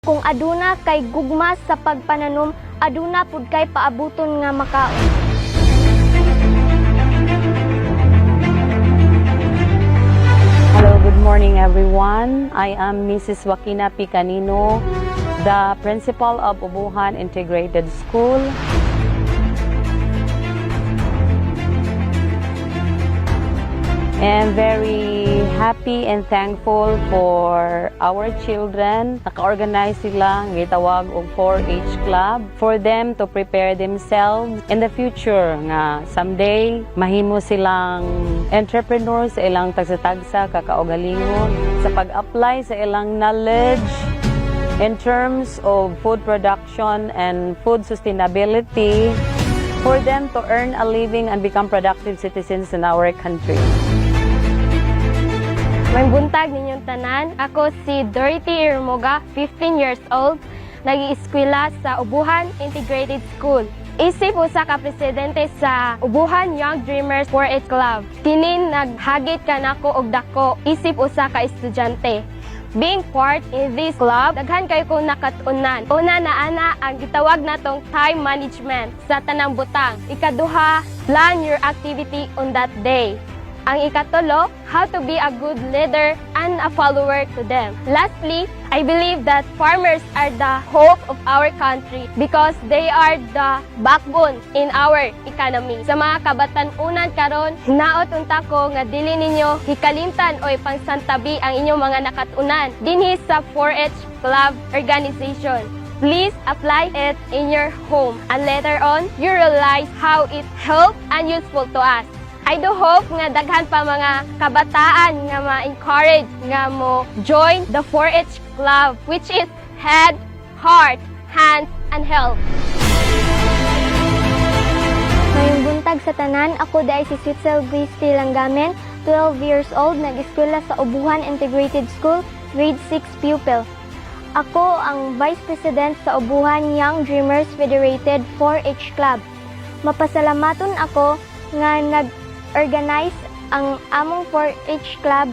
Kung aduna kay gugma sa pagpananom, aduna pud kay paabuton nga makaon. Hello, good morning, everyone. I am Mrs. Joaquina P. Canino, the principal of Ubuhan Integrated School. And very happy and thankful for our children. Naka-organize sila, gitawag og 4-H club for them to prepare themselves in the future nga someday mahimo silang entrepreneurs sa ilang tagsa-tagsa kakaugalingon sa pag-apply sa ilang knowledge in terms of food production and food sustainability for them to earn a living and become productive citizens in our country. May buntag ninyong tanan. Ako si Dorothy Irmoga, 15 years old, nag-ieskwela sa Ubuhan Integrated School. Isip usa ka presidente sa Ubuhan Young Dreamers 4-H Club. Kini naghagit kanako og dako isip usa ka estudyante. Being part in this club, daghan kayo kong nakatunan. Una na ana ang gitawag natong time management sa tanang butang. Ikaduha, plan your activity on that day. Ang ikatulo, how to be a good leader and a follower to them. Lastly, I believe that farmers are the hope of our country because they are the backbone in our economy. Sa mga kabatan-unan karon, hinaot unta ko nga dili ninyo hikalimtan o ipangsantabi ang inyong mga nakatunan dinhi sa 4-H Club organization. Please apply it in your home and later on, you realize how it help and useful to us. I do hope nga daghan pa mga kabataan nga ma-encourage nga mo join the 4-H Club, which is head, heart, hands, and health. Mayong buntag sa tanan, ako diay si Switzel Grace T. Langgamen, 12 years old, nag-eskwela sa Ubuhan Integrated School, grade 6 pupil. Ako ang Vice President sa Ubuhan Young Dreamers Federated 4-H Club. Mapasalamaton ako nga nag-organize ang among 4-H Club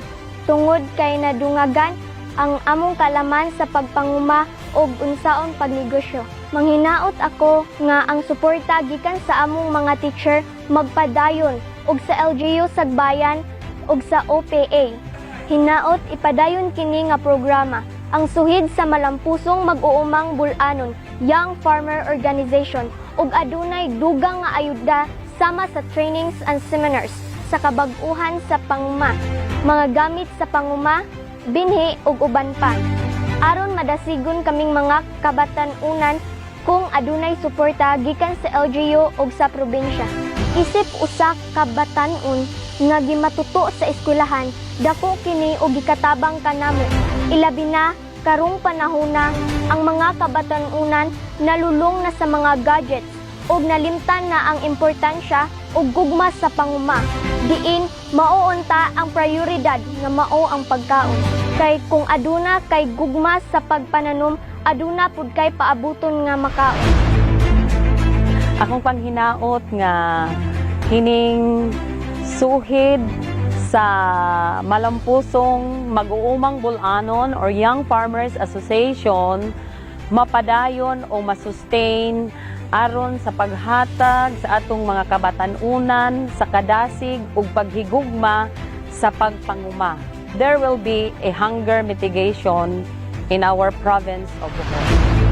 tungod kay nadungagan ang among kalaman sa pagpanguma ug unsaon pagnegosyo. Manghinaot ako nga ang suporta gikan sa among mga teacher magpadayon ug sa LGU Sagbayan ug sa OPA. Hinaot ipadayon kini nga programa ang suhid sa Malampusong Mag-uumang Bulanon Young Farmer Organization ug adunay dugang nga ayuda sama sa trainings and seminars sa kabag-uhan sa panguma, mga gamit sa panguma, binhi ug uban pa. Aron madasigon kaming mga kabatan-unan kung adunay suporta gikan sa LGU ug sa probinsya. Isip usa ka batan-on nga gimatuto sa eskwelahan, dako kini og gikatabang kanamo. Ilabi na karong panahona, ang mga kabatan-unan nalulong na sa mga gadgets ug nalimtan na ang importansya ug gugma sa panguma. Diin mao unta ang prioridad nga mao ang pagkaon. Kay kung aduna kay gugma sa pagpananom, aduna pud kay paabuton nga makaon. Akong panghinaot nga kining suhid sa Malampusong Mag-uumang Bulanon or Young Farmers Association mapadayon o masustain aron sa paghatag sa atong mga kabatan-unan sa kadasig ug paghigugma sa pagpanguma. There will be a hunger mitigation in our province of Bohol.